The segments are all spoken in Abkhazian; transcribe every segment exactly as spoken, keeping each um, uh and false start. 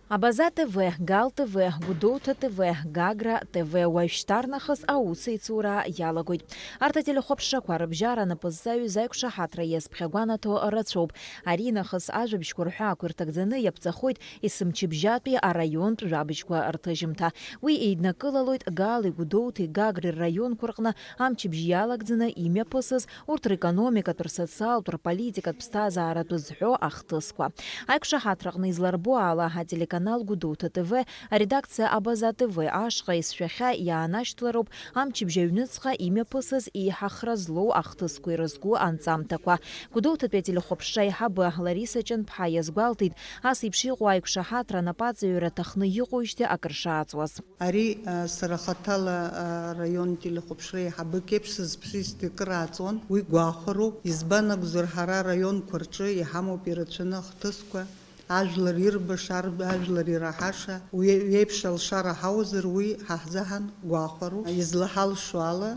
Абаза Т В, Гал Т В, Гәдоуҭа Т В, Гагра Т В уажәшьҭарнахыс аусеицура иалагоит. Арҭ ателехәаԥшрақәа рыбжьара напызҵаҩыс аиқәшаҳаҭра иазԥхьагәанаҭо рацәоуп. Аринахыс ажәабжьқәа рҳәаақәа ирҭагӡаны иаԥҵахоит есымчыбжьатәи араионтә жәабжьқәа рҭыжьымҭа. Уи еиднакылалоит Гали, Гәдоуҭеи, Гагреи рраионқәа рҟны амчыбжь иалагӡаны имҩаԥысыз урҭ рекономикатә, рсоциалтә, рполитикатә ԥсҭазааратә зҳәо ахҭысқәа. Аиқәшаҳаҭраҟны изларбо ала, ателеканал Гәдоуҭа Т В аредакциа Абаза Т В ашҟа есшәахьа иаанашьҭлароуп амчыбжь аҩныҵҟа имҩаԥысыз еиҳа хра злоу ахҭысқәа ирызку анҵамҭақәа. Гәдоуҭатәи ателехәаԥшра аиҳабы Лариса Ҷанԥҳа иазгәалҭеит, ас еиԥш иҟоу аиқәшаҳаҭра анапаҵаҩра аҭахны иҟоуижьҭеи акыр шааҵуаз. Ари, а, сара хаҭала, а, араион телехәаԥшра еиҳабык еиԥш сызԥшижьҭеи акыр ааҵуан, уи гәахәароуп. Избан акәзар, ҳара араионқәа рҿы иҳамоуп ирацәаны ахҭысқәа, ажәлар ирбаша, ар-, ажәлар ираҳаша, уи еиԥш алшара ҳауазар, уи ҳаҳзаҳан гәахәароуп. Излаҳалшо ала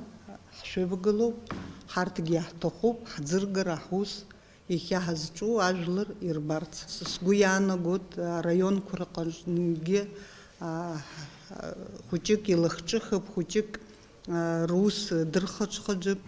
ҳшәывагылоуп, ҳарҭгьы иаҳҭахуп, ҳӡыргара ҳус. Иахьа ҳазҿу ажәлар ирбарц. Сгәы иаанагоит, араионқәа рҟынтәигьы, а, хәыҷык илахҿыхып, хәыҷык, а, рус дырхаҿхаҿып,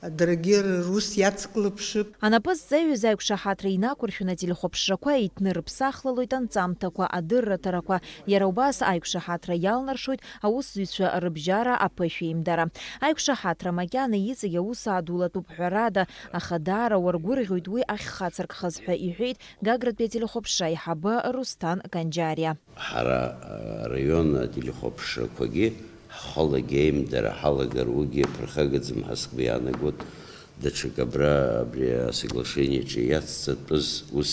даргьы рус иацклаԥшып. Анапы зҵаҩыз аиқәшаҳаҭра инақәыршәаны ателехәаԥшрақәа иҭнырыԥсахлалоит анҵамҭақәа, адырраҭарақәа, иара убас аиқәшаҳаҭра иалнаршоит аусзуҩцәа рыбжьара аԥышәеимдара. Аиқәшаҳаҭра макьана иҵегь аус адулатәуп, ҳәарада, аха даара уаргәырӷьоит уи ахьхацыркхаз ҳәа иҳәеит Гагратәи ателехәаԥшра аиҳабы Русҭан Канџьариа. Ҳара, а, араион ателехәаԥшрақәагьы ҳхалагьы аимдара ҳалагар, уигьы ԥырхагаӡам ҳәа сгәы иаанагоит. Даҽак абра, абри асоглашениеҿы иацҵатәыз ус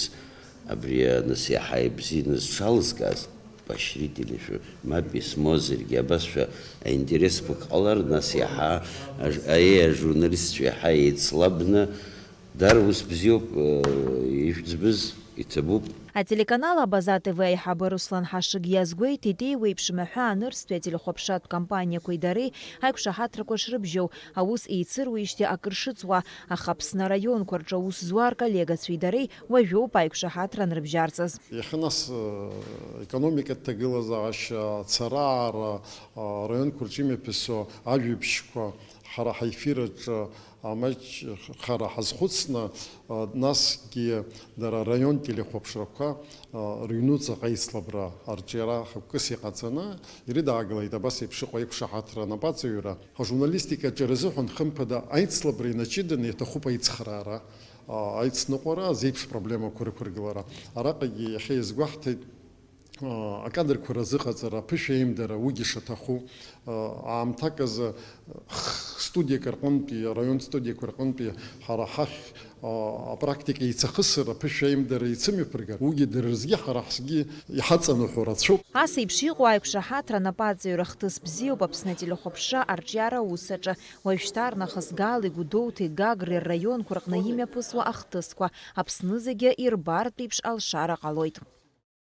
абри, а, нас иаҳа ибзианы зҽалызкааз, поощрительный шәа-, мап исмоузаргьы, абасшәа аинтересқәак ҟалар, нас иаҳа, аж-, аиеи, ажурналистцәа иаҳа еицлабны, даара ус бзиоуп, э, ижәӡбыз, иҭабуп. Ателеканал Абаза Т В аиҳабы Руслан Ҳашыг иазгәеиҭеит, еиуеиԥшым аҳәаа анырзтәи ателехәаԥшратә кампаниақәеи дареи аиқәшаҳаҭрақәа шрыбжьоу, аус еицыруеижьҭеи акыр шыҵуа, аха Аԥсны араионқәа рҿы аус зуа рколлегацәеи дареи уажәоуп аиқәшаҳаҭра анрыбжьарҵаз. Иахьа нас, э, економикатә ҭагылазаашьа, ацара-аара, э, араионқәа рҿы имҩаԥысуа ажәабжьқәа ҳара ҳефир аҿы, э, маҷ хара ҳазхәыцны, э, насгьы дара араион телехәаԥшрақәа, э, рыҩнуҵаҟа аицлабра арҿиара хықәкыс иҟаҵаны ирыдаагалеит абас еиԥш ыҟоу аиқәшаҳаҭра анапаҵаҩра. Ажурналистика аҿиаразы ҳәа хымԥада аицлабра инаҷыданы иаҭахуп аицхраара, а, аицныҟәара, зеиԥш проблемақәа рықәыргылара. Араҟагьы иахьа иазгәаҳҭеит, а, акадрқәа разыҟаҵара, аԥышәа аимдара, уигьы шаҭаху, а, аамҭак азы, х-, студиак рҟынтәи, араион студиақәа рҟынтәи ҳара ҳахь, а, апрактика еицахысыр, аԥышәа аимдара еицымҩаԥыргар, уигьы дара рзгьы ҳара ҳзгьы иҳаҵаныҳәо рацәоуп. Ас еиԥш иҟоу аиқәшаҳаҭра анапаҵаҩра хҭыс бзиоуп Аԥсны ателехәаԥшра арҿиара аус аҿы. Уажәшьҭарнахыс Гали, Гәдоуҭеи, Гагреи рраионқәа рҟны имҩаԥысуа ахҭысқәа Аԥсны зегьы ирбартә еиԥш алшара ҟалоит.